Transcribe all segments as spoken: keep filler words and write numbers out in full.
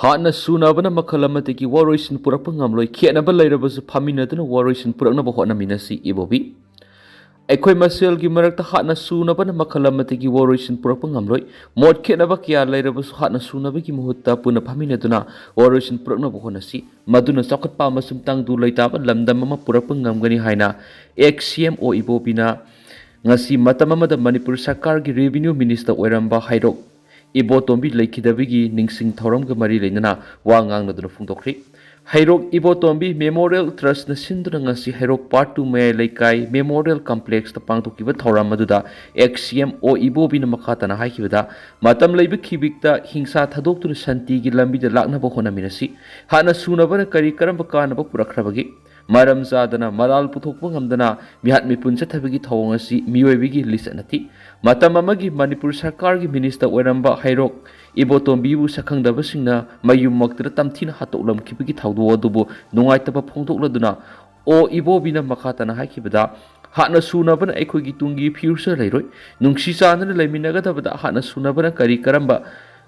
ꯍꯥꯠꯅ ꯁꯨꯅꯕꯅ ꯃꯈꯜ ꯑꯃꯗꯒꯤ ꯋꯥꯔꯣꯏꯁꯤꯟ ꯄꯨꯔꯛꯄ ꯉꯝꯂꯣꯏ꯫ ꯈꯦꯠꯅꯕ ꯂꯩꯔꯕꯁꯨ ꯐꯥꯃꯤꯟꯅꯗꯨꯅ ꯋꯥꯔꯣꯏꯁꯤꯟ ꯄꯨꯔꯛꯅꯕ ꯍꯣꯠꯅꯃꯤꯟꯅꯁꯤ ꯏꯕꯣꯕꯤ꯫ ꯑꯩꯈꯣꯏ ꯃꯁꯦꯜꯒꯤ ꯃꯔꯛꯇ ꯍꯥꯠꯅ ꯁꯨꯅꯕꯅ ꯃꯈꯜ ꯑꯃꯗꯒꯤ ꯋꯥꯔꯣꯏꯁꯤꯟ ꯄꯨꯔꯛꯄ ꯉꯝꯂꯣꯏ꯫ ꯃꯣꯠ ꯈꯦꯠꯅꯕ ꯀꯌꯥ ꯂꯩꯔꯕꯁꯨ ꯍꯥꯠꯅ ꯁꯨꯅꯕꯒꯤ ꯃꯍꯨꯠꯇ ꯄꯨꯟꯅ ꯐꯝꯃꯤꯟꯅꯗꯨꯅ ꯋꯥꯔꯣꯏꯁꯤꯟ ꯄꯨꯔꯛꯅꯕ ꯍꯣꯠꯅꯁꯤ꯫ ꯃꯗꯨꯅ ꯆꯥꯎꯈꯠꯄ ꯑꯃꯁꯨꯡ ꯇꯪꯗꯨ ꯂꯩꯇꯥꯕ ꯂꯝꯗꯝ ꯑꯃ ꯄꯨꯔꯛꯄ ꯉꯝꯒꯅꯤ ꯍꯥꯏꯅ ꯑꯦꯛꯁ ꯁꯤ ꯑꯦꯝ ꯑꯣ ꯏꯕꯣꯕꯤꯅ ꯉꯁꯤ ꯃꯇꯝ ꯑꯃꯗ ꯃꯅꯤꯄꯨꯔ ꯁꯔꯀꯥꯔꯒꯤ ꯔꯦꯚꯤꯅ꯭ꯌꯨ ꯃꯤꯅꯤꯁꯇꯔ ꯑꯣꯏꯔꯝꯕ ꯍꯩꯔꯣꯛ ꯏꯕꯣꯇꯣꯝꯕꯤ ꯂꯩꯈꯤꯗꯕꯒꯤ ꯅꯤꯡꯁꯤꯡ ꯊꯧꯔꯝꯒ ꯃꯔꯤ ꯂꯩꯅꯅ ꯋꯥ ꯉꯥꯡꯅꯗꯨꯅ ꯐꯣꯡꯗꯣꯛꯈ꯭ꯔꯤ꯫ ꯍꯩꯔꯣꯛ ꯏꯕꯣꯇꯣꯝꯕꯤ ꯃꯦꯃꯣꯔꯤꯌꯦꯜ ꯇ꯭ꯔꯁꯅ ꯁꯤꯟꯗꯨꯅ ꯉꯁꯤ ꯍꯩꯔꯣꯛ ꯄꯥꯔꯠ ꯇꯨ ꯃꯌꯥꯏ ꯂꯩꯀꯥꯏ ꯃꯦꯃꯣꯔꯤꯌꯦꯜ ꯀꯝꯄ꯭ꯂꯦꯛꯁꯇ ꯄꯥꯡꯊꯣꯛꯈꯤꯕ ꯊꯧꯔꯝ ꯑꯗꯨꯗ ꯑꯦꯛꯁ ꯁꯤ ꯑꯦꯝ ꯑꯣ ꯏꯕꯣꯕꯤꯅ ꯃꯈꯥ ꯇꯥꯅ ꯍꯥꯏꯈꯤꯕꯗ, ꯃꯇꯝ ꯂꯩꯕ ꯈꯤꯕꯤꯛꯇ ꯍꯤꯡꯁꯥ ꯊꯥꯗꯣꯛꯇꯨꯅ ꯁꯥꯟꯇꯤꯒꯤ ꯂꯝꯕꯤꯗ ꯂꯥꯛꯅꯕ ꯍꯣꯠꯅꯃꯤꯟꯅꯁꯤ꯫ ꯍꯥꯠꯅ ꯁꯨꯅꯕꯅ ꯀꯔꯤ ꯀꯔꯝꯕ ꯀꯥꯟꯅꯕ ꯄꯨꯔꯛꯈ꯭ꯔꯕꯒꯦ? ꯃꯔꯝ ꯆꯥꯗꯅ ꯃꯔꯥꯜ ꯄꯨꯊꯣꯛꯄ ꯉꯝꯗꯅ ꯃꯤꯍꯥꯠ ꯃꯤꯄꯨꯟ ꯆꯠꯊꯕꯒꯤ ꯊꯧꯑꯣꯡ ꯑꯁꯤ ꯃꯤꯑꯣꯏꯕꯒꯤ ꯂꯤꯆꯠ ꯅꯠꯇꯦ꯫ ꯃꯇꯝ ꯑꯃꯒꯤ ꯃꯅꯤꯄꯨꯔ ꯁꯔꯀꯥꯔꯒꯤ ꯃꯤꯅꯤꯁꯇꯔ ꯑꯣꯏꯔꯝꯕ ꯍꯩꯔꯣꯛ ꯏꯕꯣꯇꯣꯝꯕꯤꯕꯨ ꯁꯛꯈꯪꯗꯕꯁꯤꯡꯅ ꯃꯌꯨꯝꯃꯛꯇꯗ ꯇꯝꯊꯤꯅ ꯍꯥꯠꯇꯣꯛꯂꯝꯈꯤꯕꯒꯤ ꯊꯧꯗꯣꯛ ꯑꯗꯨꯕꯨ ꯅꯨꯡꯉꯥꯏꯇꯕ ꯐꯣꯡꯗꯣꯛꯂꯗꯨꯅ ꯑꯣ ꯏꯕꯣꯕꯤꯅ ꯃꯈꯥ ꯇꯥꯅ ꯍꯥꯏꯈꯤꯕꯗ, ꯍꯥꯠꯅ ꯁꯨꯅꯕꯅ ꯑꯩꯈꯣꯏꯒꯤ ꯇꯨꯡꯒꯤ ꯐ꯭ꯌꯨꯆꯔ ꯂꯩꯔꯣꯏ꯫ ꯅꯨꯡꯁꯤ ꯆꯥꯟꯅꯅ ꯂꯩꯃꯤꯟꯅꯒꯗꯕꯗ ꯍꯥꯠꯅ ꯁꯨꯅꯕꯅ ꯀꯔꯤ ꯀꯔꯝꯕ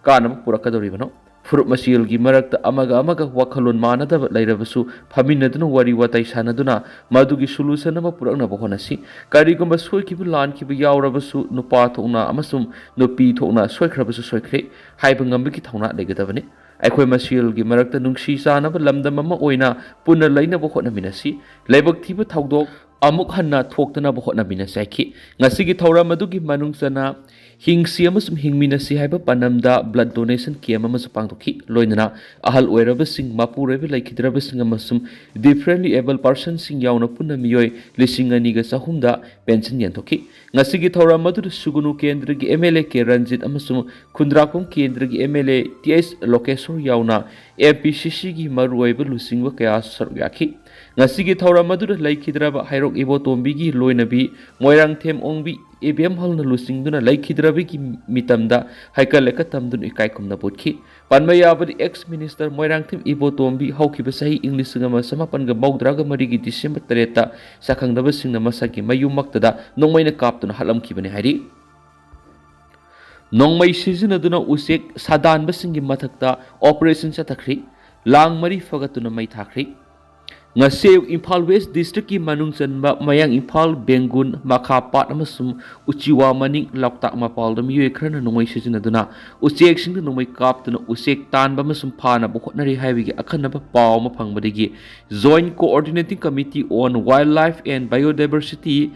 ꯀꯥꯟꯅꯕ ꯄꯨꯔꯛꯀꯗꯧꯔꯤꯕꯅꯣ? ꯐꯨꯔꯨꯞ ꯃꯁꯦꯜꯒꯤ ꯃꯔꯛꯇ ꯑꯃꯒ ꯑꯃꯒ ꯋꯥꯈꯜꯂꯣꯟ ꯃꯥꯟꯅꯗꯕ ꯂꯩꯔꯕꯁꯨ ꯐꯝꯃꯤꯟꯅꯗꯨꯅ ꯋꯥꯔꯤ ꯋꯥꯇꯥꯏ ꯁꯥꯟꯅꯗꯨꯅ ꯃꯗꯨꯒꯤ ꯁꯣꯂꯨꯁꯟ ꯑꯃ ꯄꯨꯔꯛꯅꯕ ꯍꯣꯠꯅꯁꯤ꯫ ꯀꯔꯤꯒꯨꯝꯕ ꯁꯣꯏꯈꯤꯕ ꯂꯥꯟꯈꯤꯕ ꯌꯥꯎꯔꯕꯁꯨ ꯅꯨꯄꯥ ꯊꯣꯛꯅ ꯑꯃꯁꯨꯡ ꯅꯨꯄꯤ ꯊꯣꯛꯅ ꯁꯣꯏꯈ꯭ꯔꯕꯁꯨ ꯁꯣꯏꯈ꯭ꯔꯦ ꯍꯥꯏꯕ ꯉꯝꯕꯒꯤ ꯊꯧꯅꯥ ꯂꯩꯒꯗꯕꯅꯤ꯫ ꯑꯩꯈꯣꯏ ꯃꯁꯦꯜꯒꯤ ꯃꯔꯛꯇ ꯅꯨꯡꯁꯤ ꯆꯥꯟꯅꯕ ꯂꯝꯗꯝ ꯑꯃ ꯑꯣꯏꯅ ꯄꯨꯟꯅ ꯂꯩꯅꯕ ꯍꯣꯠꯅꯃꯤꯟꯅꯁꯤ꯫ ꯂꯥꯏꯕꯛ ꯊꯤꯕ ꯊꯧꯗꯣꯛ ꯑꯃꯨꯛ ꯍꯟꯅ ꯊꯣꯛꯇꯅꯕ ꯍꯣꯠꯅꯃꯤꯟꯅꯁꯤ ꯍꯥꯏꯈꯤ꯫ ꯉꯁꯤꯒꯤ ꯊꯧꯔꯝ ꯑꯗꯨꯒꯤ ꯃꯅꯨꯡ ꯆꯟꯅ ꯍꯤꯡꯁꯤ ꯑꯃꯁꯨꯡ ꯍꯤꯡꯃꯤꯟꯅꯁꯤ ꯍꯥꯏꯕ ꯄꯥꯟꯗꯝꯗ blood donation camp ꯑꯃꯁꯨ ꯄꯥꯡꯊꯣꯛꯈꯤ꯫ ꯂꯣꯏꯅꯅ ꯑꯍꯜ ꯑꯣꯏꯔꯕꯁꯤꯡ, ꯃꯄꯨꯔꯣꯏꯕ ꯂꯩꯈꯤꯗ꯭ꯔꯕꯁꯤꯡ ꯑꯃꯁꯨꯡ differently abled personꯁꯤꯡ ꯌꯥꯎꯅ ꯄꯨꯟꯅ ꯃꯤꯑꯣꯏ ꯂꯤꯁꯤꯡ ꯑꯅꯤꯒ ꯆꯍꯨꯝꯗ ꯄꯦꯟꯁꯟ ꯌꯦꯟꯊꯣꯛꯈꯤ꯫ ꯉꯁꯤꯒꯤ ꯊꯧꯔꯝ ꯑꯗꯨꯗ ꯁꯨꯒꯨꯅꯨ ꯀꯦꯟꯗ꯭ꯔꯒꯤ M L A K Ranjit ꯑꯃꯁꯨꯡ ꯈꯨꯟꯗ꯭ꯔꯥꯛꯄꯝ ꯀꯦꯟꯗ꯭ꯔꯒꯤ M L A T H Lokeshwar ꯌꯥꯎꯅ ꯑꯦꯝ ꯄꯤ ꯁꯤ ꯁꯤꯒꯤ ꯃꯔꯨꯑꯣꯏꯕ ꯂꯨꯆꯤꯡꯕ ꯀꯌꯥ ꯁꯔꯨꯛ ꯌꯥꯈꯤ꯫ ꯉꯁꯤꯒꯤ ꯊꯧꯔꯝ ꯑꯗꯨꯗ ꯂꯩꯈꯤꯗ꯭ꯔꯕ ꯍꯩꯔꯣꯛ ꯏꯕꯣꯇꯣꯝꯕꯤꯒꯤ ꯂꯣꯏꯅꯕꯤ ꯃꯣꯏꯔꯥꯡꯊꯦꯝ ꯑꯣꯡꯕꯤ ꯏꯕꯦꯝꯍꯜꯅ ꯂꯨꯆꯤꯡꯗꯨꯅ ꯂꯩꯈꯤꯗ꯭ꯔꯕꯒꯤ ꯃꯤꯇꯝꯗ ꯍꯩꯀꯠ ꯂꯩꯀꯠ ꯇꯝꯗꯨꯅ ꯏꯀꯥꯏ ꯈꯨꯝꯅꯕ ꯎꯠꯈꯤ꯫ ꯄꯟꯕ ꯌꯥꯕꯗꯤ, ꯑꯦꯛꯁ ꯃꯤꯅꯤꯁꯇꯔ ꯃꯣꯏꯔꯥꯡꯊꯦꯝ ꯏꯕꯣꯇꯣꯝꯕꯤ ꯍꯧꯈꯤꯕ ꯆꯍꯤ ꯏꯪ ꯂꯤꯁꯤꯡ ꯑꯃ ꯆꯃꯥꯄꯟꯒ ꯃꯧꯗ꯭ꯔꯥꯒ ꯃꯔꯤꯒꯤ ꯗꯤꯁꯦꯝꯕꯔ ꯇꯔꯦꯠꯇ ꯁꯛꯈꯪꯗꯕꯁꯤꯡꯅ ꯃꯁꯥꯒꯤ ꯃꯌꯨꯝꯃꯛꯇꯗ ꯅꯣꯡꯃꯩꯅ ꯀꯥꯞꯇꯨꯅ ꯍꯥꯠꯂꯝꯈꯤꯕꯅꯤ ꯍꯥꯏꯔꯤ꯫ ꯅꯣꯡꯃꯩ ꯁꯤꯖꯤꯟꯅꯗꯨꯅ ꯎꯆꯦꯛ ꯁꯥꯗꯥꯟꯕꯁꯤꯡꯒꯤ ꯃꯊꯛꯇ operation ꯆꯠꯊꯈ꯭ꯔꯤ꯫ ꯂꯥꯡ ꯃꯔꯤ ꯐꯒꯠꯇꯨꯅ ꯃꯩ ꯊꯥꯈ꯭ꯔꯤ꯫ ꯉꯁꯤ ꯑꯌꯨꯛ ꯏꯝꯐꯥꯜ West District ꯀꯤ ꯃꯅꯨꯡ ꯆꯟꯕ ꯃꯌꯥꯡ ꯏꯝꯐꯥꯜ, ꯕꯦꯡꯒꯨꯟ, ꯃꯈꯥ ꯄꯥꯠ ꯑꯃꯁꯨꯡ ꯎꯆꯤꯋꯥ ꯃꯅꯤꯡ ꯂꯣꯛꯇꯥꯛ ꯃꯄꯥꯜꯗ ꯃꯤꯑꯣꯏ ꯈꯔꯅ ꯅꯣꯡꯃꯩ ꯁꯤꯖꯤꯟꯅꯗꯨꯅ ꯎꯆꯦꯛꯁꯤꯡꯗ ꯅꯣꯡꯃꯩ ꯀꯥꯞꯇꯨꯅ ꯎꯆꯦꯛ ꯇꯥꯟꯕ ꯑꯃꯁꯨꯡ ꯐꯥꯅꯕ ꯍꯣꯠꯅꯔꯤ ꯍꯥꯏꯕꯒꯤ ꯑꯈꯟꯅꯕ ꯄꯥꯎ ꯑꯃ ꯐꯪꯕꯗꯒꯤ Joint Coordinating Committee on Wildlife and Biodiversity,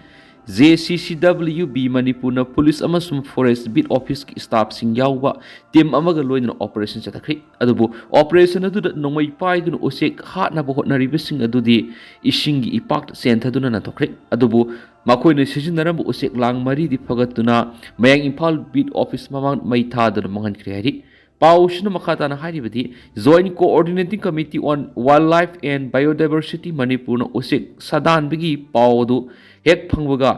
J C C W B ꯃꯅꯤꯄꯨꯔꯅ police ꯑꯃꯁꯨꯡ forest beat office ꯀꯤ staff ꯁꯤꯡ ꯌꯥꯎꯕ team ꯑꯃꯒ ꯂꯣꯏꯅꯅ operation ꯆꯠꯊꯈ꯭ꯔꯤ꯫ ꯑꯗꯨꯕꯨ operation ꯑꯗꯨꯗ ꯅꯣꯡꯃꯩ ꯄꯥꯏꯗꯨꯅ ꯎꯆꯦꯛ ꯍꯥꯠꯅꯕ ꯍꯣꯠꯅꯔꯤꯕꯁꯤꯡ ꯑꯗꯨꯗꯤ ꯏꯁꯤꯡꯒꯤ ꯏꯄꯥꯛꯇ ꯆꯦꯟꯊꯗꯨꯅ ꯅꯥꯟꯊꯣꯛꯈ꯭ꯔꯦ꯫ ꯑꯗꯨꯕꯨ ꯃꯈꯣꯏꯅ ꯁꯤꯖꯤꯟꯅꯔꯝꯕ ꯎꯆꯦꯛ ꯂꯥꯡ ꯃꯔꯤꯗꯤ ꯐꯒꯠꯇꯨꯅ ꯃꯌꯥꯡ ꯏꯝꯐꯥꯜ beat office ꯃꯃꯥꯡꯗ ꯃꯩ ꯊꯥꯗꯨꯅ ꯃꯥꯡꯍꯟꯈ꯭ꯔꯦ ꯍꯥꯏꯔꯤ꯫ ꯄꯥꯎꯁꯤꯅ ꯃꯈꯥ ꯇꯥꯅ ꯍꯥꯏꯔꯤꯕꯗꯤ, Joint Coordinating Committee on Wildlife and Biodiversity ꯃꯅꯤꯄꯨꯔꯅ ꯎꯆꯦꯛ ꯁꯥꯗꯥꯟꯕꯒꯤ ꯄꯥꯎ ꯑꯗꯨ ꯍꯦꯛ ꯐꯪꯕꯒ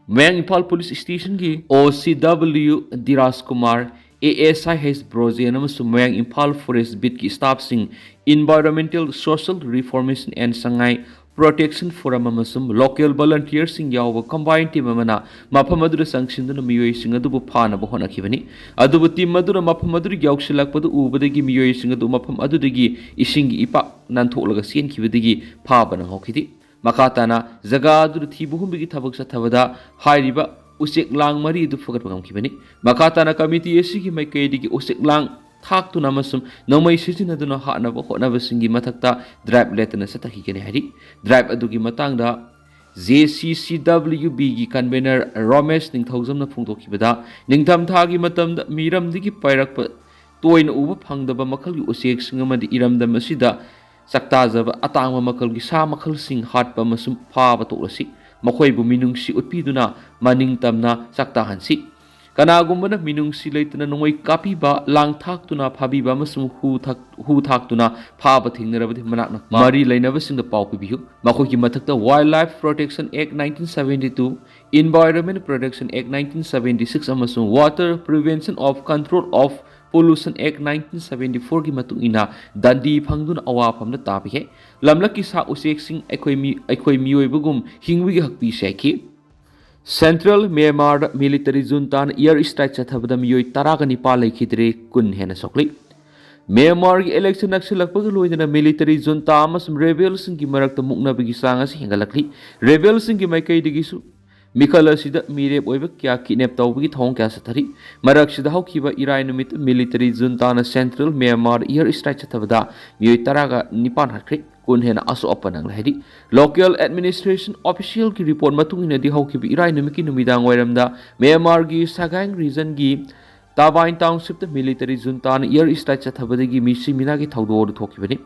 ꯃꯌꯥꯡ ꯏꯝꯐꯥꯜ police station ꯒꯤ O C W Dhiraj Kumar, A S I H Brojen ꯑꯃꯁꯨꯡ ꯃꯌꯥꯡ ꯏꯝꯐꯥꯜ forest beat ꯀꯤ staff ꯁꯤꯡ, Environmental Social Reformation and Sangai Protection Forum ꯑꯃꯁꯨꯡ local volunteer ꯁꯤꯡ ꯌꯥꯎꯕ combine team ꯑꯃꯅ ꯃꯐꯝ ꯑꯗꯨꯗ ꯆꯪꯁꯤꯟꯗꯨꯅ ꯃꯤꯑꯣꯏꯁꯤꯡ ꯑꯗꯨꯕꯨ ꯐꯥꯅꯕ ꯍꯣꯠꯅꯈꯤꯕꯅꯤ꯫ ꯑꯗꯨꯕꯨ team ꯑꯗꯨꯅ ꯃꯐꯝ ꯑꯗꯨꯗ ꯌꯧꯁꯤꯜꯂꯛꯄꯗ ꯎꯕꯗꯒꯤ ꯃꯤꯑꯣꯏꯁꯤꯡ ꯑꯗꯨ ꯃꯐꯝ ꯑꯗꯨꯗꯒꯤ ꯏꯁꯤꯡꯒꯤ ꯏꯄꯥꯛ ꯅꯥꯟꯊꯣꯛꯂꯒ ꯆꯦꯟꯈꯤꯕꯗꯒꯤ ꯐꯥꯕ ꯅꯪꯍꯧꯈꯤꯗꯦ꯫ ꯃꯈꯥ ꯇꯥꯅ ꯖꯒꯥ ꯑꯗꯨꯗ ꯊꯤꯕ ꯍꯨꯝꯕꯒꯤ ꯊꯕꯛ ꯆꯠꯊꯕꯗ ꯍꯥꯏꯔꯤꯕ ꯎꯆꯦꯛ ꯂꯥꯡ ꯃꯔꯤ ꯑꯗꯨ ꯐꯒꯠꯄ ꯉꯝꯈꯤꯕꯅꯤ꯫ ꯃꯈꯥ ꯇꯥꯅ committee ꯑꯁꯤꯒꯤ ꯃꯥꯏꯀꯩꯗꯒꯤ ꯎꯆꯦꯛ ꯂꯥꯡ ꯊꯥꯛꯇꯨꯅ ꯑꯃꯁꯨꯡ ꯅꯣꯡꯃꯩ ꯁꯤꯖꯤꯟꯅꯗꯨꯅ ꯍꯥꯠꯅꯕ ꯍꯣꯠꯅꯕꯁꯤꯡꯒꯤ ꯃꯊꯛꯇ drive ꯂꯦꯞꯇꯅ ꯆꯠꯊꯈꯤꯒꯅꯤ ꯍꯥꯏꯔꯤ꯫ Drive ꯑꯗꯨꯒꯤ ꯃꯇꯥꯡꯗ J C C W B ꯒꯤ convener ꯔꯣꯃꯦꯁ ꯅꯤꯡꯊꯧꯖꯝꯅ ꯐꯣꯡꯗꯣꯛꯈꯤꯕꯗ, ꯅꯤꯡꯊꯝꯊꯥꯒꯤ ꯃꯇꯝꯗ ꯃꯤꯔꯝꯗꯒꯤ ꯄꯥꯏꯔꯛꯄ ꯇꯣꯏꯅ ꯎꯕ ꯐꯪꯗꯕ ꯃꯈꯜꯒꯤ ꯎꯆꯦꯛꯁꯤꯡ ꯑꯃꯗꯤ ꯏꯔꯝꯗꯝ ꯑꯁꯤꯗ ꯆꯥꯛꯇꯥꯖꯕ ꯑꯇꯥꯡꯕ ꯃꯈꯜꯒꯤ ꯁꯥ ꯃꯈꯜꯁꯤꯡ ꯍꯥꯠꯄ ꯑꯃꯁꯨꯡ ꯐꯥꯕ ꯇꯣꯛꯂꯁꯤ꯫ ꯃꯈꯣꯏꯕꯨ ꯃꯤꯅꯨꯡꯁꯤ ꯎꯠꯄꯤꯗꯨꯅ ꯃꯅꯤꯡ ꯇꯝꯅ ꯆꯥꯛꯇꯥꯍꯟꯁꯤ꯫ ꯀꯅꯥꯒꯨꯝꯕꯅ ꯃꯤꯅꯨꯡꯁꯤ ꯂꯩꯇꯅ ꯅꯣꯡꯃꯩ ꯀꯥꯞꯄꯤꯕ, ꯂꯥꯡ ꯊꯥꯛꯇꯨꯅ ꯐꯥꯕꯤꯕ ꯑꯃꯁꯨꯡ ꯍꯨ ꯊꯥꯛ-, ꯍꯨ ꯊꯥꯛꯇꯨꯅ ꯐꯥꯕ ꯊꯦꯡꯅꯔꯕꯗꯤ ꯃꯅꯥꯛ ꯅꯛꯄ ꯃꯔꯤ ꯂꯩꯅꯕꯁꯤꯡꯗ ꯄꯥꯎ ꯄꯤꯕꯤꯌꯨ꯫ ꯃꯈꯣꯏꯒꯤ ꯃꯊꯛꯇ Wildlife Protection Act nineteen seventy two, Environment Protection Act nineteen seventy six ꯑꯃꯁꯨꯡ Water Prevention of Control of Pollution Act nineteen seventy four ꯒꯤ ꯃꯇꯨꯡ ꯏꯟꯅ ꯗꯟꯗꯤ ꯐꯪꯗꯨꯅ ꯑꯋꯥꯐꯝꯗ ꯇꯥꯕꯤꯈꯤ꯫ ꯂꯝꯂꯛꯀꯤ ꯁꯥ ꯎꯆꯦꯛꯁꯤꯡ ꯑꯩꯈꯣꯏ ꯃꯤ-, ꯑꯩꯈꯣꯏ ꯃꯤꯑꯣꯏꯕꯒꯨꯝ ꯍꯤꯡꯕꯒꯤ ꯍꯛ ꯄꯤꯁꯦ ꯍꯥꯏꯈꯤ꯫ Central Myanmarꯗ military juntaꯅ air strike ꯆꯠꯊꯕꯗ ꯃꯤꯑꯣꯏ ꯇꯔꯥꯒ ꯅꯤꯄꯥꯜ ꯂꯩꯈꯤꯗ꯭ꯔꯦ, ꯀꯨꯟ ꯍꯦꯟꯅ ꯁꯣꯛꯂꯤ꯫ ꯃ꯭ꯌꯥꯟꯃꯥꯔꯒꯤ election ꯅꯛꯁꯤꯜꯂꯛꯄꯒ ꯂꯣꯏꯅꯅ military junta ꯑꯃꯁꯨꯡ rebelꯁꯤꯡꯒꯤ ꯃꯔꯛꯇ ꯃꯨꯛꯅꯕꯒꯤ ꯆꯥꯡ ꯑꯁꯤ ꯍꯦꯟꯒꯠꯂꯛꯂꯤ꯫ Rebelꯁꯤꯡꯒꯤ ꯃꯥꯏꯀꯩꯗꯒꯤꯁꯨ ꯃꯤꯈꯜ ꯑꯁꯤꯗ ꯃꯤꯔꯦꯞ ꯑꯣꯏꯕ ꯀꯌꯥ kidnap ꯇꯧꯕꯒꯤ ꯊꯧꯑꯣꯡ ꯀꯌꯥ ꯆꯠꯊꯔꯤ꯫ ꯃꯔꯛꯁꯤꯗ ꯍꯧꯈꯤꯕ ꯏꯔꯥꯏ ꯅꯨꯃꯤꯠꯇ military juntaꯅ Central Myanmarꯗ air strike ꯆꯠꯊꯕꯗ ꯃꯤꯑꯣꯏ ꯇꯔꯥꯒ ꯅꯤꯄꯥꯟ ꯍꯥꯠꯈ꯭ꯔꯦ, ꯀꯨꯟ ꯍꯦꯟꯅ ꯑꯁꯣꯛ ꯑꯄꯟ ꯅꯪꯂꯦ ꯍꯥꯏꯔꯤ꯫ Local administration officialꯒꯤ report ꯃꯇꯨꯡ ꯏꯟꯅꯗꯤ ꯍꯧꯈꯤꯕ ꯏꯔꯥꯏ ꯅꯨꯃꯤꯠꯀꯤ ꯅꯨꯃꯤꯗꯥꯡ ꯋꯥꯏꯔꯝꯗ ꯃ꯭ꯌꯥꯟꯃꯥꯔꯒꯤ Sagaing regionꯒꯤ Tabain townshipꯇ military juntaꯅ air strike ꯆꯠꯊꯕꯗꯒꯤ ꯃꯤꯁꯤ ꯃꯤꯅꯥꯒꯤ ꯊꯧꯗꯣꯛ ꯑꯗꯨ ꯊꯣꯛꯈꯤꯕꯅꯤ꯫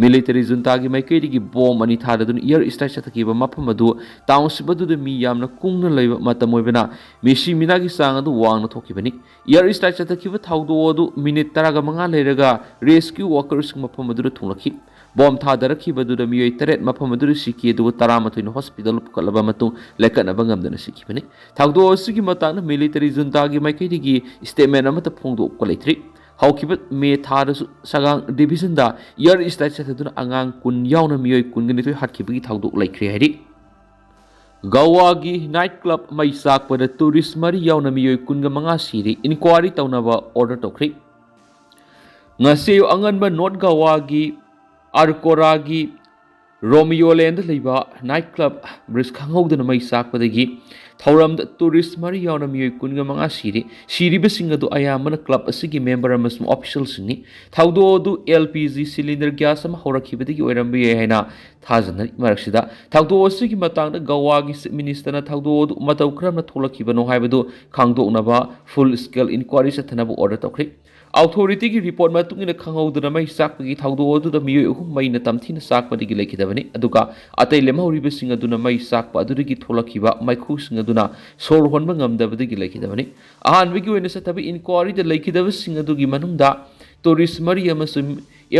Military juntaꯒꯤ ꯃꯥꯏꯀꯩꯗꯒꯤ bomb ꯑꯅꯤ ꯊꯥꯗꯗꯨꯅ air strike ꯆꯠꯊꯈꯤꯕ ꯃꯐꯝ ꯑꯗꯨ township ꯑꯗꯨꯗ ꯃꯤ ꯌꯥꯝꯅ ꯀꯨꯡꯅ ꯂꯩꯕ ꯃꯇꯝ ꯑꯣꯏꯕꯅ ꯃꯤꯁꯤ ꯃꯤꯅꯥꯒꯤ ꯆꯥꯡ ꯑꯗꯨ ꯋꯥꯡꯅ ꯊꯣꯛꯈꯤꯕꯅꯤ꯫ Air strike ꯆꯠꯊꯈꯤꯕ ꯊꯧꯗꯣꯛ ꯑꯗꯨ minute ꯇꯔꯥꯒ ꯃꯉꯥ ꯂꯩꯔꯒ rescue workerꯁꯤꯡ ꯃꯐꯝ ꯑꯗꯨꯗ ꯊꯨꯡꯂꯛꯈꯤ꯫ Bomb ꯊꯥꯗꯔꯛꯈꯤꯕꯗꯨꯗ ꯃꯤꯑꯣꯏ ꯇꯔꯦꯠ ꯃꯐꯝ ꯑꯗꯨꯗ ꯁꯤꯈꯤ, ꯑꯗꯨꯒ ꯇꯔꯥꯃꯥꯊꯣꯏꯅ hospital ꯄꯨꯈꯠꯂꯕ ꯃꯇꯨꯡ ꯂꯦꯀꯠꯅꯕ ꯉꯝꯗꯅ ꯁꯤꯈꯤꯕꯅꯤ꯫ ꯊꯧꯗꯣꯛ ꯑꯁꯤꯒꯤ ꯃꯇꯥꯡꯗ military juntaꯒꯤ ꯃꯥꯏꯀꯩꯗꯒꯤ statement ꯑꯃꯠꯇ ꯐꯣꯡꯗꯣꯛꯄ ꯂꯩꯇ꯭ꯔꯤ꯫ ꯍꯧꯈꯤꯕ ꯃꯦ ꯊꯥꯗꯁꯨ Sagaing divisionꯗ air strike ꯆꯠꯊꯗꯨꯅ ꯑꯉꯥꯡ ꯀꯨꯟ ꯌꯥꯎꯅ ꯃꯤꯑꯣꯏ ꯀꯨꯟꯒ ꯅꯤꯊꯣꯏ ꯍꯥꯠꯈꯤꯕꯒꯤ ꯊꯧꯗꯣꯛ ꯂꯩꯈ꯭ꯔꯦ ꯍꯥꯏꯔꯤ꯫ ꯒꯋꯥꯒꯤ night club ꯃꯩ ꯆꯥꯛꯄꯗ tourist ꯃꯔꯤ ꯌꯥꯎꯅ ꯃꯤꯑꯣꯏ ꯀꯨꯟꯒ ꯃꯉꯥ ꯁꯤꯔꯦ, inquiry ꯇꯧꯅꯕ order ꯇꯧꯈ꯭ꯔꯦ꯫ ꯉꯁꯤ ꯑꯌꯨꯛ ꯑꯉꯟꯕ North ꯒꯋꯥꯒꯤ ꯑꯔꯀꯣꯔꯥꯒꯤ ꯔꯣꯃꯤꯌꯣꯂꯦꯟꯗ ꯂꯩꯕ night club ꯕ꯭ꯔꯤꯖ ꯈꯪꯍꯧꯗꯅ ꯃꯩ ꯆꯥꯛꯄꯗꯒꯤ ꯊꯧꯔꯝꯗ tourist ꯃꯔꯤ ꯌꯥꯎꯅ ꯃꯤꯑꯣꯏ ꯀꯨꯟꯒ ꯃꯉꯥ ꯁꯤꯔꯤ꯫ ꯁꯤꯔꯤꯕꯁꯤꯡ ꯑꯗꯨ ꯑꯌꯥꯝꯕꯅ club ꯑꯁꯤꯒꯤ member ꯑꯃꯁꯨꯡ officialꯁꯤꯡꯅꯤ꯫ ꯊꯧꯗꯣꯛ ꯑꯗꯨ L P G cylinder gas ꯑꯃ ꯍꯧꯔꯛꯈꯤꯕꯗꯒꯤ ꯑꯣꯏꯔꯝꯕ ꯌꯥꯏ ꯍꯥꯏꯅ ꯊꯥꯖꯅꯔꯤ꯫ ꯃꯔꯛꯁꯤꯗ ꯊꯧꯗꯣꯛ ꯑꯁꯤꯒꯤ ꯃꯇꯥꯡꯗ ꯒꯋꯥꯒꯤ Chief Ministerꯅ ꯊꯧꯗꯣꯛ ꯑꯗꯨ ꯃꯇꯧ ꯀꯔꯝꯅ ꯊꯣꯛꯂꯛꯈꯤꯕꯅꯣ ꯍꯥꯏꯕꯗꯨ ꯈꯪꯗꯣꯛꯅꯕ full scale inquiry ꯆꯠꯊꯅꯕ order ꯇꯧꯈ꯭ꯔꯦ꯫ Authorityꯒꯤ report ꯃꯇꯨꯡ ꯏꯟꯅ ꯈꯪꯍꯧꯗꯅ ꯃꯩ ꯆꯥꯛꯄꯒꯤ ꯊꯧꯗꯣꯛ ꯑꯗꯨꯗ ꯃꯤꯑꯣꯏ ꯑꯍꯨꯝ ꯃꯩꯅ ꯇꯝꯊꯤꯅ ꯆꯥꯛꯄꯗꯒꯤ ꯂꯩꯈꯤꯗꯕꯅꯤ, ꯑꯗꯨꯒ ꯑꯇꯩ ꯂꯦꯝꯍꯧꯔꯤꯕꯁꯤꯡ ꯑꯗꯨꯅ ꯃꯩ ꯆꯥꯛꯄ ꯑꯗꯨꯗꯒꯤ ꯊꯣꯛꯂꯛꯈꯤꯕ ꯃꯩꯈꯨꯁꯤꯡ ꯑꯗꯨꯅ ꯁꯣꯔ ꯍꯣꯟꯕ ꯉꯝꯗꯕꯗꯒꯤ ꯂꯩꯈꯤꯗꯕꯅꯤ꯫ ꯑꯍꯥꯟꯕꯒꯤ ꯑꯣꯏꯅ ꯆꯠꯊꯕ inquiryꯗ ꯂꯩꯈꯤꯗꯕꯁꯤꯡ ꯑꯗꯨꯒꯤ ꯃꯅꯨꯡꯗ tourist ꯃꯔꯤ ꯑꯃꯁꯨꯡ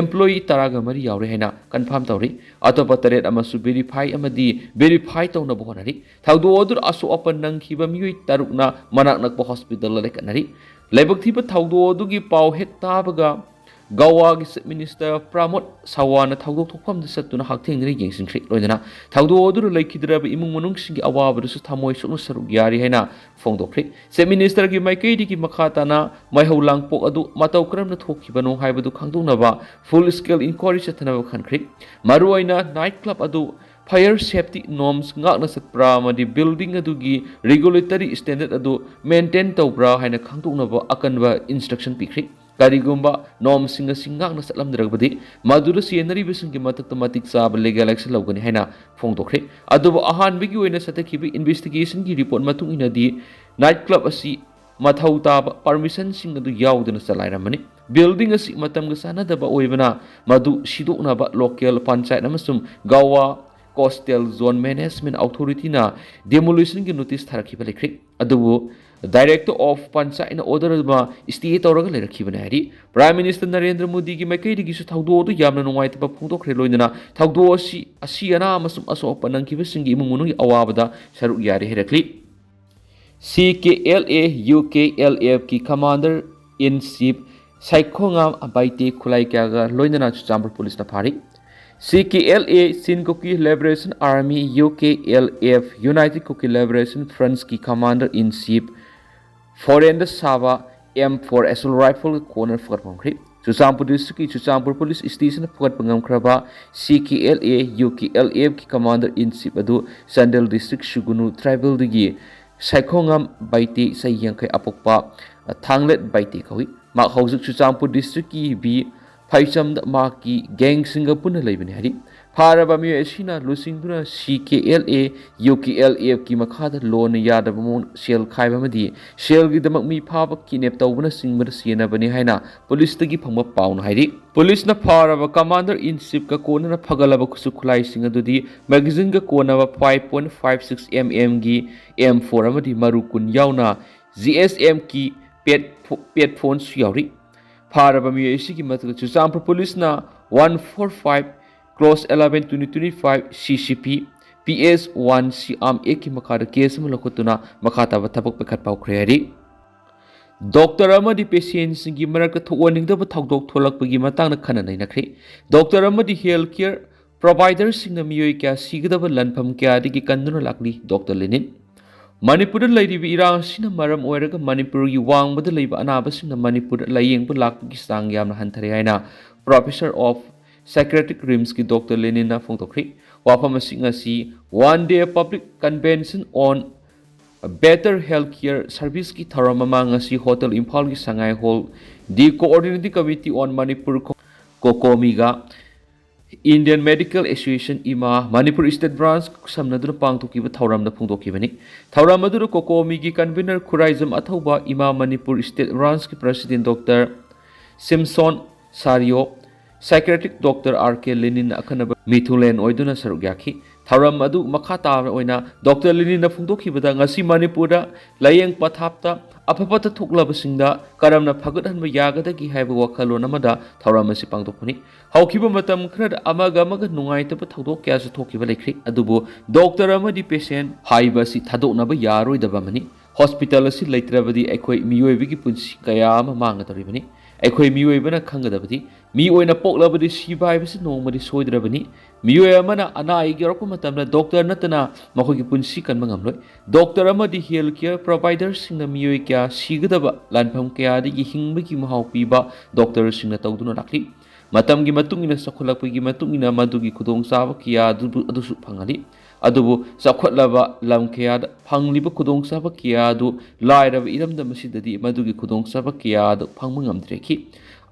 employee ꯇꯔꯥꯒ ꯃꯔꯤ ꯌꯥꯎꯔꯦ ꯍꯥꯏꯅ confirm ꯇꯧꯔꯤ꯫ ꯑꯇꯣꯞꯄ ꯇꯔꯦꯠ ꯑꯃꯁꯨ verify ꯑꯃꯗꯤ verify ꯇꯧꯅꯕ ꯍꯣꯠꯅꯔꯤ꯫ ꯊꯧꯗꯣꯛ ꯑꯗꯨꯗ ꯑꯁꯣꯛ ꯑꯄꯟ ꯅꯪꯈꯤꯕ ꯃꯤꯑꯣꯏ ꯇꯔꯨꯛꯅ ꯃꯅꯥꯛ ꯅꯛꯄ hospitalꯗ ꯂꯩꯈꯠꯅꯔꯤ꯫ ꯂꯥꯏꯕꯛ ꯊꯤꯕ ꯊꯧꯗꯣꯛ ꯑꯗꯨꯒꯤ ꯄꯥꯎ ꯍꯦꯛ ꯇꯥꯕꯒ ꯒꯋꯥꯒꯤ Chief Minister ꯄ꯭ꯔꯃꯣꯗ ꯁꯥꯋꯥꯟꯅ ꯊꯧꯗꯣꯛ ꯊꯣꯛꯐꯝꯗ ꯆꯠꯇꯨꯅ ꯍꯛꯊꯦꯡꯅꯅ ꯌꯦꯡꯁꯤꯟꯈ꯭ꯔꯦ꯫ ꯂꯣꯏꯅꯅ ꯊꯧꯗꯣꯛ ꯑꯗꯨꯗ ꯂꯩꯈꯤꯗ꯭ꯔꯕ ꯏꯃꯨꯡ ꯃꯅꯨꯡꯁꯤꯡꯒꯤ ꯑꯋꯥꯕꯗꯁꯨ ꯊꯃꯣꯏ ꯁꯣꯛꯅ ꯁꯔꯨꯛ ꯌꯥꯔꯤ ꯍꯥꯏꯅ ꯐꯣꯡꯗꯣꯛꯈ꯭ꯔꯦ꯫ Chief Ministerꯒꯤ ꯃꯥꯏꯀꯩꯗꯒꯤ ꯃꯈꯥ ꯇꯥꯅ ꯃꯩꯍꯧ ꯂꯥꯡꯄꯣꯛ ꯑꯗꯨ ꯃꯇꯧ ꯀꯔꯝꯅ ꯊꯣꯛꯈꯤꯕꯅꯣ ꯍꯥꯏꯕꯗꯨ ꯈꯪꯗꯣꯛꯅꯕ full scale inquiry ꯆꯠꯊꯅꯕ ꯈꯟꯈ꯭ꯔꯦ꯫ ꯃꯔꯨꯑꯣꯏꯅ night club ꯑꯗꯨ fire safety norms ꯉꯥꯛꯅ ꯆꯠꯄ꯭ꯔꯥ ꯑꯃꯗꯤ building ꯑꯗꯨꯒꯤ regulatory standard ꯑꯗꯨ maintain ꯇꯧꯕ꯭ꯔꯥ ꯍꯥꯏꯅ ꯈꯪꯗꯣꯛꯅꯕ ꯑꯀꯟꯕ instruction ꯄꯤꯈ꯭ꯔꯦ꯫ ꯀꯔꯤꯒꯨꯝꯕ normꯁꯤꯡ ꯑꯁꯤ ꯉꯥꯛꯅ ꯆꯠꯂꯝꯗ꯭ꯔꯕꯗꯤ, ꯃꯗꯨꯗ ꯆꯦꯟꯅꯔꯤꯕꯁꯤꯡꯒꯤ ꯃꯊꯛꯇ ꯃꯇꯤꯛ ꯆꯥꯕ legal action ꯂꯧꯒꯅꯤ ꯍꯥꯏꯅ ꯐꯣꯡꯗꯣꯛꯈ꯭ꯔꯦ꯫ ꯑꯗꯨꯕꯨ ꯑꯍꯥꯟꯕꯒꯤ ꯑꯣꯏꯅ ꯆꯠꯊꯈꯤꯕ investigationꯒꯤ report ꯃꯇꯨꯡ ꯏꯟꯅꯗꯤ, night club ꯑꯁꯤ ꯃꯊꯧ ꯇꯥꯕ permissionꯁꯤꯡ ꯑꯗꯨ ꯌꯥꯎꯗꯅ ꯆꯂꯥꯏꯔꯝꯕꯅꯤ꯫ Building ꯑꯁꯤ ꯃꯇꯝꯒ ꯆꯥꯟꯅꯗꯕ ꯑꯣꯏꯕꯅ, ꯃꯗꯨ ꯁꯤꯗꯣꯛꯅꯕ local ꯄꯟꯆꯥꯌꯠ ꯑꯃꯁꯨꯡ ꯒꯋꯥ Coastal Zone Management Authorityꯅ demolitionꯒꯤ notice ꯊꯥꯔꯛꯈꯤꯕ ꯂꯩꯈ꯭ꯔꯦ꯫ ꯑꯗꯨꯕꯨ Director of Panchayatꯅ order ꯑꯃ stay ꯇꯧꯔꯒ ꯂꯩꯔꯛꯈꯤꯕꯅꯤ ꯍꯥꯏꯔꯤ꯫ Prime Minister ꯅꯔꯦꯟꯗ꯭ꯔ ꯃꯣꯗꯤꯒꯤ ꯃꯥꯏꯀꯩꯗꯒꯤꯁꯨ ꯊꯧꯗꯣꯛ ꯑꯗꯨ ꯌꯥꯝꯅ ꯅꯨꯡꯉꯥꯏꯇꯕ ꯐꯣꯡꯗꯣꯛꯈ꯭ꯔꯦ꯫ ꯂꯣꯏꯅꯅ ꯊꯧꯗꯣꯛ ꯑꯁꯤ ꯑꯁꯤ ꯑꯅꯥ ꯑꯃꯁꯨꯡ ꯑꯁꯣꯛ ꯑꯄꯟ ꯅꯪꯈꯤꯕꯁꯤꯡꯒꯤ ꯏꯃꯨꯡ ꯃꯅꯨꯡꯒꯤ ꯑꯋꯥꯕꯗ ꯁꯔꯨꯛ ꯌꯥꯔꯤ ꯍꯥꯏꯔꯛꯂꯤ꯫ C K L A U K L Fꯀꯤ Commander in Chief ꯁꯥꯏꯈꯣꯉꯥꯝ Baite ꯈꯨꯠꯂꯥꯏ ꯀꯌꯥꯒ ꯂꯣꯏꯅꯅ ꯆꯨꯔꯆꯥꯟꯄꯨꯔ ꯄꯨꯂꯤꯁꯅ ꯐꯥꯔꯤ꯫ C K L A Chin Kuki Liberation Army, U K L F, United Kuki Liberation Frontꯀꯤ Commander in Chief foreignꯗ ꯁꯥꯕ M four assault rifleꯒ ꯀꯣꯟꯅꯅ ꯐꯒꯠꯄ ꯉꯝꯈ꯭ꯔꯦ꯫ Churachandpur districtꯀꯤ Churachandpur police stationꯗ ꯐꯒꯠꯄ ꯉꯝꯈ꯭ꯔꯕ C K L A U K L Fꯀꯤ Commander in Chief ꯑꯗꯨ Chandel district ꯁꯨꯒꯨꯅꯨ tribalꯗꯒꯤ ꯁꯥꯏꯈꯣꯉꯝ Baite, ꯆꯍꯤ ꯌꯥꯡꯈꯩ ꯑꯄꯣꯛꯄ ꯊꯥꯡꯂꯦꯠ ꯕꯥꯏꯇꯦ ꯀꯧꯏ꯫ ꯃꯍꯥꯛ ꯍꯧꯖꯤꯛ Churachandpur districtꯀꯤ B ꯐꯥꯏꯆꯝꯗ ꯃꯍꯥꯛꯀꯤ gangꯁꯤꯡꯒ ꯄꯨꯟꯅ ꯂꯩꯕꯅꯤ ꯍꯥꯏꯔꯤ꯫ ꯐꯥꯔꯕ ꯃꯤꯑꯣꯏ ꯑꯁꯤꯅ ꯂꯨꯆꯤꯡꯗꯨꯅ C K L A U K L Fꯀꯤ ꯃꯈꯥꯗ ꯂꯣꯟꯅ ꯌꯥꯗꯕ ꯃꯑꯣꯡꯗ ꯁꯦꯜ ꯈꯥꯏꯕ ꯑꯃꯗꯤ ꯁꯦꯜꯒꯤꯗꯃꯛ ꯃꯤ ꯐꯥꯕ, kidnap ꯇꯧꯕꯅꯆꯤꯡꯕꯗ ꯆꯦꯟꯅꯕꯅꯤ ꯍꯥꯏꯅ ꯄꯨꯂꯤꯁꯇꯒꯤ ꯐꯪꯕ ꯄꯥꯎꯅ ꯍꯥꯏꯔꯤ꯫ ꯄꯨꯂꯤꯁꯅ ꯐꯥꯔꯕ Commander in Chiefꯀ ꯀꯣꯟꯅꯅ ꯐꯒꯠꯂꯕ ꯈꯨꯠꯁꯨ ꯈꯨꯠꯂꯥꯏꯁꯤꯡ ꯑꯗꯨꯗꯤ magazineꯒ ꯀꯣꯟꯅꯕ five point five six M Mꯒꯤ M four ꯑꯃꯗꯤ ꯃꯔꯨ ꯀꯨꯟ ꯌꯥꯎꯅ G S Mꯒꯤ pad phoneꯁꯨ ꯌꯥꯎꯔꯤ꯫ ꯐꯥꯔꯕ ꯃꯤꯑꯣꯏ ꯑꯁꯤꯒꯤ ꯃꯊꯛꯇ ꯆꯨꯔꯆꯥꯟꯄꯨꯔ ꯄꯨꯂꯤꯁꯅ one four five clause eleven twenty twenty five C C P P S one C arm actꯀꯤ ꯃꯈꯥꯗ case ꯑꯃ ꯂꯧꯈꯠꯇꯨꯅ ꯃꯈꯥ ꯇꯥꯕ ꯊꯕꯛ ꯄꯥꯏꯈꯠꯄ ꯍꯧꯈ꯭ꯔꯦ ꯍꯥꯏꯔꯤ꯫ ꯗꯣꯛꯇꯔ ꯑꯃꯗꯤ ꯄꯦꯁꯦꯟꯁꯤꯡꯒꯤ ꯃꯔꯛꯇ ꯊꯣꯛꯍꯟꯅꯤꯡꯗꯕ ꯊꯧꯗꯣꯛ ꯊꯣꯛꯂꯛꯄꯒꯤ ꯃꯇꯥꯡꯗ ꯈꯟꯅ ꯅꯩꯅꯈ꯭ꯔꯦ꯫ ꯗꯣꯛꯇꯔ ꯑꯃꯗꯤ ꯍꯦꯜꯊ ꯀꯦꯌꯔ ꯄ꯭ꯔꯣꯚꯥꯏꯗꯔꯁꯤꯡꯅ ꯃꯤꯑꯣꯏ ꯀꯌꯥ ꯁꯤꯒꯗꯕ ꯂꯥꯟꯐꯝ ꯀꯌꯥꯗꯒꯤ ꯀꯟꯗꯨꯅ ꯂꯥꯛꯂꯤ꯫ ꯗꯣꯛꯇꯔ ꯂꯦꯅꯤꯟ꯫ ꯃꯅꯤꯄꯨꯔꯗ ꯂꯩꯔꯤꯕ ꯏꯔꯥꯡ ꯑꯁꯤꯅ ꯃꯔꯝ ꯑꯣꯏꯔꯒ ꯃꯅꯤꯄꯨꯔꯒꯤ ꯋꯥꯡꯃꯗ ꯂꯩꯕ ꯑꯅꯥꯕꯁꯤꯡꯅ ꯃꯅꯤꯄꯨꯔꯗ ꯂꯥꯌꯦꯡꯕ ꯂꯥꯛꯄꯒꯤ ꯆꯥꯡ ꯌꯥꯝꯅ ꯍꯟꯊꯔꯦ ꯍꯥꯏꯅ Professor of Psychiatric RIMSꯀꯤ ꯗꯣꯛꯇꯔ ꯂꯦꯅꯤꯟꯅ ꯐꯣꯡꯗꯣꯛꯈ꯭ꯔꯤ꯫ ꯋꯥꯐꯝ ꯑꯁꯤ ꯉꯁꯤ One Day Public Convention on Better Health Care Serviceꯀꯤ ꯊꯧꯔꯝ ꯑꯃ ꯉꯁꯤ ꯍꯣꯇꯦꯜ ꯏꯝꯐꯥꯜꯒꯤ Sangai hall, The Coordinating Committee on Manipur, ꯀꯣꯀꯣꯃꯤꯒ Indian Medical Association, ꯏꯃꯥ, ꯃꯅꯤꯄꯨꯔ ꯁ꯭ꯇꯦꯠ ꯕ꯭ꯔꯥꯟꯆ ꯈꯨꯠꯁꯝꯅꯗꯨꯅ ꯄꯥꯡꯊꯣꯛꯈꯤꯕ ꯊꯧꯔꯝꯗ ꯐꯣꯡꯗꯣꯛꯈꯤꯕꯅꯤ꯫ ꯊꯧꯔꯝ ꯑꯗꯨꯗ ꯀꯣꯀꯣꯃꯤꯒꯤ ꯀꯟꯚꯤꯅꯔ ꯈꯨꯔꯥꯏꯖꯝ ꯑꯊꯧꯕ, ꯏꯃꯥ, ꯃꯅꯤꯄꯨꯔ ꯁ꯭ꯇꯦꯠ ꯕ꯭ꯔꯥꯟꯆꯀꯤ president doctor Simson Sario, psychiatric doctor R K Lenin ꯑꯈꯟꯅꯕ ꯃꯤꯊꯨꯡꯂꯦꯟ ꯑꯣꯏꯗꯨꯅ ꯁꯔꯨꯛ ꯌꯥꯈꯤ꯫ ꯊꯧꯔꯝ ꯑꯗꯨ ꯃꯈꯥ ꯇꯥꯕ ꯑꯣꯏꯅ ꯗꯣꯛꯇꯔ ꯂꯦꯅꯤꯟꯅ ꯐꯣꯡꯗꯣꯛꯈꯤꯕꯗ, ꯉꯁꯤ ꯃꯅꯤꯄꯨꯔꯗ ꯂꯥꯌꯦꯡ ꯄꯊꯥꯞꯇ ꯑꯐ ꯐꯠꯇ ꯊꯣꯛꯂꯕꯁꯤꯡꯗ ꯀꯔꯝꯅ ꯐꯒꯠꯍꯟꯕ ꯌꯥꯒꯗꯒꯦ ꯍꯥꯏꯕ ꯋꯥꯈꯜꯂꯣꯟ ꯑꯃꯗ ꯊꯧꯔꯝ ꯑꯁꯤ ꯄꯥꯡꯊꯣꯛꯄꯅꯤ꯫ ꯍꯧꯈꯤꯕ ꯃꯇꯝ ꯈꯔꯗ ꯑꯃꯒ ꯑꯃꯒ ꯅꯨꯡꯉꯥꯏꯇꯕ ꯊꯧꯗꯣꯛ ꯀꯌꯥꯁꯨ ꯊꯣꯛꯈꯤꯕ ꯂꯩꯈ꯭ꯔꯤ, ꯑꯗꯨꯕꯨ ꯗꯣꯛꯇꯔ ꯑꯃꯗꯤ ꯄꯦꯁꯦꯟ ꯍꯥꯏꯕ ꯑꯁꯤ ꯊꯥꯗꯣꯛꯅꯕ ꯌꯥꯔꯣꯏꯗꯕ ꯑꯃꯅꯤ꯫ ꯍꯣꯁꯄꯤꯇꯥꯜ ꯑꯁꯤ ꯂꯩꯇ꯭ꯔꯕꯗꯤ ꯑꯩꯈꯣꯏ ꯃꯤꯑꯣꯏꯕꯒꯤ ꯄꯨꯟꯁꯤ ꯀꯌꯥ ꯑꯃ ꯃꯥꯡꯒꯗꯧꯔꯤꯕꯅꯤ꯫ ꯑꯩꯈꯣꯏ ꯃꯤꯑꯣꯏꯕꯅ ꯈꯪꯒꯗꯕꯗꯤ, ꯃꯤ ꯑꯣꯏꯅ ꯄꯣꯛꯂꯕꯗꯤ ꯁꯤꯕ ꯍꯥꯏꯕꯁꯤ ꯅꯣꯡꯃꯗꯤ ꯁꯣꯏꯗ꯭ꯔꯕꯅꯤ꯫ ꯃꯤꯑꯣꯏ ꯑꯃꯅ ꯑꯅꯥ ꯑꯌꯦꯛ ꯌꯥꯎꯔꯛꯄ ꯃꯇꯝꯗ ꯗꯣꯛꯇꯔ ꯅꯠꯇꯅ ꯃꯈꯣꯏꯒꯤ ꯄꯨꯟꯁꯤ ꯀꯟꯕ ꯉꯝꯂꯣꯏ꯫ ꯗꯣꯛꯇꯔ ꯑꯃꯗꯤ ꯍꯦꯜꯊ ꯀꯦꯌꯔ ꯄ꯭ꯔꯣꯚꯥꯏꯗꯔꯁꯤꯡꯅ ꯃꯤꯑꯣꯏ ꯀꯌꯥ ꯁꯤꯒꯗꯕ ꯂꯥꯟꯐꯝ ꯀꯌꯥꯗꯒꯤ ꯍꯤꯡꯕꯒꯤ ꯃꯍꯥꯎ ꯄꯤꯕ ꯗꯣꯛꯇꯔꯁꯤꯡꯅ ꯇꯧꯗꯨꯅ ꯂꯥꯛꯂꯤ꯫ ꯃꯇꯝꯒꯤ ꯃꯇꯨꯡ ꯏꯟꯅ ꯆꯥꯎꯈꯠꯂꯛꯄꯒꯤ ꯃꯇꯨꯡ ꯏꯟꯅ ꯃꯗꯨꯒꯤ ꯈꯨꯗꯣꯡꯆꯥꯕ ꯀꯌꯥ ꯑꯗꯨꯕꯨ, ꯑꯗꯨꯁꯨ ꯐꯪꯍꯜꯂꯤ꯫ ꯑꯗꯨꯕꯨ ꯆꯥꯎꯈꯠꯂꯕ ꯂꯝ ꯀꯌꯥꯗ ꯐꯪꯂꯤꯕ ꯈꯨꯗꯣꯡꯆꯥꯕ ꯀꯌꯥ ꯑꯗꯨ ꯂꯥꯏꯔꯕ ꯏꯔꯝꯗꯝ ꯑꯁꯤꯗꯗꯤ ꯃꯗꯨꯒꯤ ꯈꯨꯗꯣꯡꯆꯥꯕ ꯀꯌꯥ ꯑꯗꯨ ꯐꯪꯕ ꯉꯝꯗ꯭ꯔꯦꯈꯤ꯫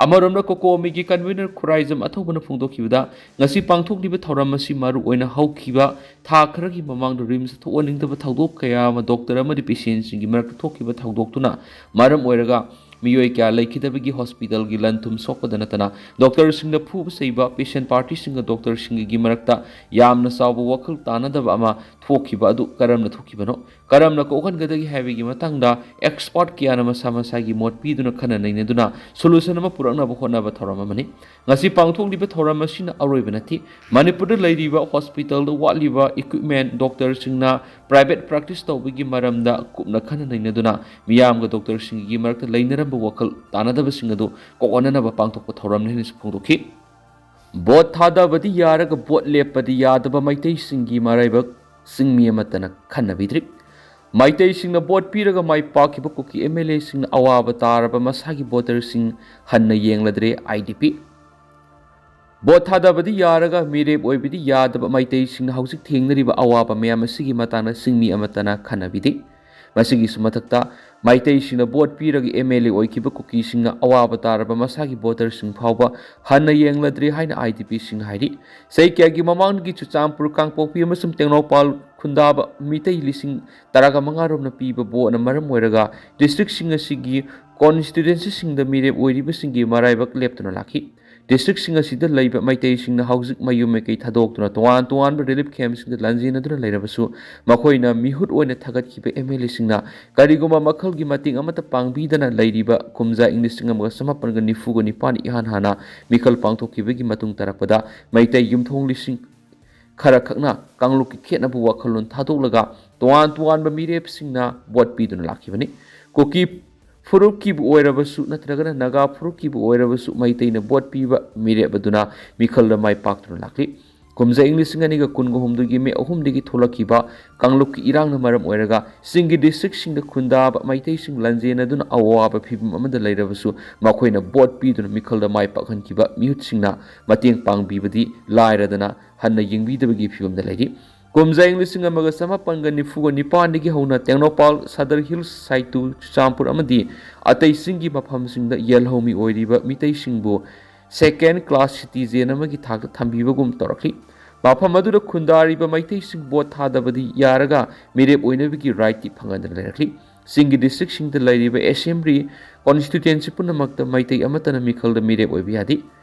ꯑꯃꯔꯣꯝꯗ ꯀꯣꯀꯣꯃꯤꯒꯤ ꯀꯟꯚꯤꯅꯔ ꯈꯨꯔꯥꯏꯖꯝ ꯑꯊꯧꯕꯅ ꯐꯣꯡꯗꯣꯛꯈꯤꯕꯗ, ꯉꯁꯤ ꯄꯥꯡꯊꯣꯛꯂꯤꯕ ꯊꯧꯔꯝ ꯑꯁꯤ ꯃꯔꯨ ꯑꯣꯏꯅ ꯍꯧꯈꯤꯕ ꯊꯥ ꯈꯔꯒꯤ ꯃꯃꯥꯡꯗ ꯔꯤꯝꯁꯇ ꯊꯣꯛꯍꯟꯅꯤꯡꯗꯕ ꯊꯧꯗꯣꯛ ꯀꯌꯥ ꯑꯃ ꯗꯣꯛꯇꯔ ꯑꯃꯗꯤ ꯄꯦꯁꯦꯟꯁꯤꯡꯒꯤ ꯃꯔꯛꯇ ꯊꯣꯛꯈꯤꯕ ꯊꯧꯗꯣꯛꯇꯨꯅ ꯃꯔꯝ ꯑꯣꯏꯔꯒ ꯃꯤꯑꯣꯏ ꯀꯌꯥ ꯂꯩꯈꯤꯗꯕꯒꯤ ꯍꯣꯁꯄꯤꯇꯥꯜꯒꯤ ꯂꯟ ꯊꯨꯝ ꯁꯣꯛꯄꯗ ꯅꯠꯇꯅ ꯗꯣꯛꯇꯔꯁꯤꯡꯗ ꯐꯨꯕ ꯆꯩꯕ, ꯄꯦꯁꯦꯟ ꯄꯥꯔꯇꯤꯁꯤꯡꯒ ꯗꯣꯛꯇꯔꯁꯤꯡꯒꯒꯤ ꯃꯔꯛꯇ ꯌꯥꯝꯅ ꯆꯥꯎꯕ ꯋꯥꯈꯜ ꯇꯥꯅꯗꯕ ꯑꯃ ꯊꯣꯛꯈꯤꯕ ꯑꯗꯨ ꯀꯔꯝꯅ ꯊꯣꯛꯈꯤꯕꯅꯣ? ꯀꯔꯝꯅ ꯀꯣꯛꯍꯟꯒꯗꯒꯦ ꯍꯥꯏꯕꯒꯤ ꯃꯇꯥꯡꯗ expert ꯀꯌꯥꯅ ꯃꯁꯥ ꯃꯁꯥꯒꯤ ꯃꯣꯠ ꯄꯤꯗꯨꯅ ꯈꯟꯅ ꯅꯩꯅꯗꯨꯅ solution ꯑꯃ ꯄꯨꯔꯛꯅꯕ ꯍꯣꯠꯅꯕ ꯊꯧꯔꯝ ꯑꯃꯅꯤ꯫ ꯉꯁꯤ ꯄꯥꯡꯊꯣꯛꯂꯤꯕ ꯊꯧꯔꯝ ꯑꯁꯤꯅ ꯑꯔꯣꯏꯕ ꯅꯠꯇꯦ꯫ ꯃꯅꯤꯄꯨꯔꯗ ꯂꯩꯔꯤꯕ hospitalꯗ ꯋꯥꯠꯂꯤꯕ equipment, doctorꯁꯤꯡꯅ private practice ꯇꯧꯕꯒꯤ ꯃꯔꯝꯗ ꯀꯨꯞꯅ ꯈꯟꯅ ꯅꯩꯅꯗꯨꯅ ꯃꯤꯌꯥꯝꯒ doctorꯁꯤꯡꯒꯤ ꯃꯔꯛꯇ ꯂꯩꯅꯔꯝꯕ ꯋꯥꯈꯜ ꯇꯥꯅꯗꯕꯁꯤꯡ ꯑꯗꯨ ꯀꯣꯛꯍꯟꯅꯅꯕ ꯄꯥꯡꯊꯣꯛꯄ ꯊꯧꯔꯝꯅꯤ ꯍꯥꯏꯅꯁꯨ ꯐꯣꯡꯗꯣꯛꯈꯤ꯫ ꯚꯣꯠ ꯊꯥꯗꯕꯗꯤ ꯌꯥꯔꯒ ꯚꯣꯠ ꯂꯦꯞꯄꯗꯤ ꯌꯥꯗꯕ ꯃꯩꯇꯩꯁꯤꯡꯒꯤ ꯃꯔꯥꯏꯕꯛꯁꯤꯡ ꯃꯤ ꯑꯃꯠꯇꯅ ꯈꯟꯅꯕꯤꯗ꯭ꯔꯤ꯫ ꯃꯩꯇꯩꯁꯤꯡꯅ ꯚꯣꯠ ꯄꯤꯔꯒ ꯃꯥꯏ ꯄꯥꯛꯈꯤꯕ ꯀꯨꯀꯤ MLAꯁꯤꯡꯅ ꯑꯋꯥꯕ ꯇꯥꯔꯕ ꯃꯁꯥꯒꯤ voterꯁꯤꯡ ꯍꯟꯅ ꯌꯦꯡꯂꯗ꯭ꯔꯦ IDP꯫ ꯚꯣꯠ ꯊꯥꯗꯕꯗꯤ ꯌꯥꯔꯒ ꯃꯤꯔꯦꯞ ꯑꯣꯏꯕꯗꯤ ꯌꯥꯗꯕ ꯃꯩꯇꯩꯁꯤꯡꯅ ꯍꯧꯖꯤꯛ ꯊꯦꯡꯅꯔꯤꯕ ꯑꯋꯥꯕ ꯃꯌꯥꯝ ꯑꯁꯤꯒꯤ ꯃꯇꯥꯡꯗ ꯁꯤꯡꯃꯤ ꯑꯃꯠꯇꯅ ꯈꯟꯅꯕꯤꯗꯦ꯫ ꯃꯁꯤꯒꯤꯁꯨ ꯃꯊꯛꯇ, ꯃꯩꯇꯩꯁꯤꯡꯅ ꯚꯣꯠ ꯄꯤꯔꯒ MLA ꯑꯣꯏꯈꯤꯕ ꯀꯨꯀꯤꯁꯤꯡꯅ ꯑꯋꯥꯕ ꯇꯥꯔꯕ ꯃꯁꯥꯒꯤ voterꯁꯤꯡ ꯐꯥꯎꯕ ꯍꯟꯅ ꯌꯦꯡꯂꯗ꯭ꯔꯦ ꯍꯥꯏꯅ IDPꯁꯤꯡꯅ ꯍꯥꯏꯔꯤ꯫ ꯆꯍꯤ ꯀꯌꯥꯒꯤ ꯃꯃꯥꯡꯗꯒꯤ ꯆꯨꯔꯆꯥꯟꯄꯨꯔ, ꯀꯥꯡꯄꯣꯛꯄꯤ ꯑꯃꯁꯨꯡ ꯇꯦꯡꯅꯧꯄꯜ ꯈꯨꯟꯗꯥꯕ ꯃꯤꯇꯩ ꯂꯤꯁꯤꯡ ꯇꯔꯥꯒ ꯃꯉꯥ ꯔꯣꯝꯅ ꯄꯤꯕ ꯚꯣꯠꯅ ꯃꯔꯝ ꯑꯣꯏꯔꯒ districtꯁꯤꯡ ꯑꯁꯤꯒꯤ constituencyꯁꯤꯡꯗ ꯃꯤꯔꯦꯞ ꯑꯣꯏꯔꯤꯕꯁꯤꯡꯒꯤ ꯃꯔꯥꯏꯕꯛ ꯂꯦꯞꯇꯨꯅ ꯂꯥꯛꯈꯤ꯫ Districtꯁꯤꯡ ꯑꯁꯤꯗ ꯂꯩꯕ ꯃꯩꯇꯩꯁꯤꯡꯅ ꯍꯧꯖꯤꯛ ꯃꯌꯨꯝ ꯃꯀꯩ ꯊꯥꯗꯣꯛꯇꯨꯅ ꯇꯣꯉꯥꯟ ꯇꯣꯉꯥꯟꯕ relief campꯁꯤꯡꯗ ꯂꯥꯟꯖꯦꯟꯅꯗꯨꯅ ꯂꯩꯔꯕꯁꯨ, ꯃꯈꯣꯏꯅ ꯃꯤꯍꯨꯠ ꯑꯣꯏꯅ ꯊꯥꯒꯠꯈꯤꯕ MLAꯁꯤꯡꯅ ꯀꯔꯤꯒꯨꯝꯕ ꯃꯈꯜꯒꯤ ꯃꯇꯦꯡ ꯑꯃꯠꯇ ꯄꯥꯡꯕꯤꯗꯅ ꯂꯩꯔꯤꯕ ꯀꯨꯝꯖꯥ ꯏꯪ ꯂꯤꯁꯤꯡ ꯑꯃꯒ ꯆꯃꯥꯄꯟꯒ ꯅꯤꯐꯨꯒ ꯅꯤꯄꯥꯟ ꯏꯍꯥꯟ ꯍꯥꯟꯅ ꯃꯤꯈꯜ ꯄꯥꯡꯊꯣꯛꯈꯤꯕꯒꯤ ꯃꯇꯨꯡ ꯇꯥꯔꯛꯄꯗ ꯃꯩꯇꯩ ꯌꯨꯝꯊꯣꯡ ꯂꯤꯁꯤꯡ ꯈꯔ ꯈꯛꯅ ꯀꯥꯡꯂꯨꯞꯀꯤ ꯈꯦꯠꯅꯕ ꯋꯥꯈꯜꯂꯣꯟ ꯊꯥꯗꯣꯛꯂꯒ ꯇꯣꯉꯥꯟ ꯇꯣꯉꯥꯟꯕ ꯃꯤꯔꯦꯞꯁꯤꯡꯅ ꯚꯣꯠ ꯄꯤꯗꯨꯅ ꯂꯥꯛꯈꯤꯕꯅꯤ꯫ ꯀꯨꯀꯤ ꯐꯨꯔꯨꯞꯀꯤꯕꯨ ꯑꯣꯏꯔꯕꯁꯨ ꯅꯠꯇ꯭ꯔꯒꯅ ꯅꯥꯒꯥ ꯐꯨꯔꯨꯞꯀꯤꯕꯨ ꯑꯣꯏꯔꯕꯁꯨ ꯃꯩꯇꯩꯅ ꯚꯣꯠ ꯄꯤꯕ ꯃꯤꯔꯦꯞ ꯑꯗꯨꯅ ꯃꯤꯈꯜꯗ ꯃꯥꯏ ꯄꯥꯛꯇꯨꯅ ꯂꯥꯛꯂꯤ꯫ ꯀꯨꯝꯖꯥ ꯏꯪ ꯂꯤꯁꯤꯡ ꯑꯅꯤꯒ ꯀꯨꯟꯒ ꯍꯨꯝꯗꯣꯏꯒꯤ ꯃꯦ ꯑꯍꯨꯝꯗꯒꯤ ꯊꯣꯛꯂꯛꯈꯤꯕ ꯀꯥꯡꯂꯨꯞꯀꯤ ꯏꯔꯥꯡꯅ ꯃꯔꯝ ꯑꯣꯏꯔꯒ ꯆꯤꯡꯒꯤ districtꯁꯤꯡꯗ ꯈꯨꯟꯗꯥꯕ ꯃꯩꯇꯩꯁꯤꯡ ꯂꯥꯟꯖꯦꯟꯅꯗꯨꯅ ꯑꯋꯥꯕ ꯐꯤꯚꯝ ꯑꯃꯗ ꯂꯩꯔꯕꯁꯨ ꯃꯈꯣꯏꯅ ꯚꯣꯠ ꯄꯤꯗꯨꯅ ꯃꯤꯈꯜꯗ ꯃꯥꯏ ꯄꯥꯛꯍꯟꯈꯤꯕ ꯃꯤꯍꯨꯠꯁꯤꯡꯅ ꯃꯇꯦꯡ ꯄꯥꯡꯕꯤꯕꯗꯤ ꯂꯥꯏꯔꯗꯅ ꯍꯟꯅ ꯌꯦꯡꯕꯤꯗꯕꯒꯤ ꯐꯤꯚꯝꯗ ꯂꯩꯔꯤ꯫ ꯀꯨꯝꯖꯥ ꯏꯪ ꯂꯤꯁꯤꯡ ꯑꯃꯒ ꯆꯃꯥꯄꯟꯒ ꯅꯤꯐꯨꯒ ꯅꯤꯄꯥꯟꯗꯒꯤ ꯍꯧꯅ ꯇꯦꯡꯅꯧꯄꯥꯜ, ꯁꯗꯔ ꯍꯤꯜꯁ, ꯁꯥꯏꯇꯨ, ꯆꯨꯔꯆꯥꯟꯄꯨꯔ ꯑꯃꯗꯤ ꯑꯇꯩ ꯆꯤꯡꯒꯤ ꯃꯐꯝꯁꯤꯡꯗ ꯌꯦꯜꯍꯧꯃꯤ ꯑꯣꯏꯔꯤꯕ ꯃꯤꯇꯩꯁꯤꯡꯕꯨ second class citizen ꯑꯃꯒꯤ ꯊꯥꯛꯇ ꯊꯝꯕꯤꯕꯒꯨꯝ ꯇꯧꯔꯛꯂꯤ꯫ ꯃꯐꯝ ꯑꯗꯨꯗ ꯈꯨꯟꯗꯥꯔꯤꯕ ꯃꯩꯇꯩꯁꯤꯡ ꯚꯣꯠ ꯊꯥꯗꯕꯗꯤ ꯌꯥꯔꯒ ꯃꯤꯔꯦꯞ ꯑꯣꯏꯅꯕꯒꯤ rightꯇꯤ ꯐꯪꯍꯟꯗꯅ ꯂꯩꯔꯛꯂꯤ꯫ ꯆꯤꯡꯒꯤ districtꯁꯤꯡꯗ ꯂꯩꯔꯤꯕ assembly constituency ꯄꯨꯝꯅꯃꯛꯇ ꯃꯩꯇꯩ ꯑꯃꯠꯇꯅ ꯃꯤꯈꯜꯗ ꯃꯤꯔꯦꯞ ꯑꯣꯏꯕ ꯌꯥꯗꯦ꯫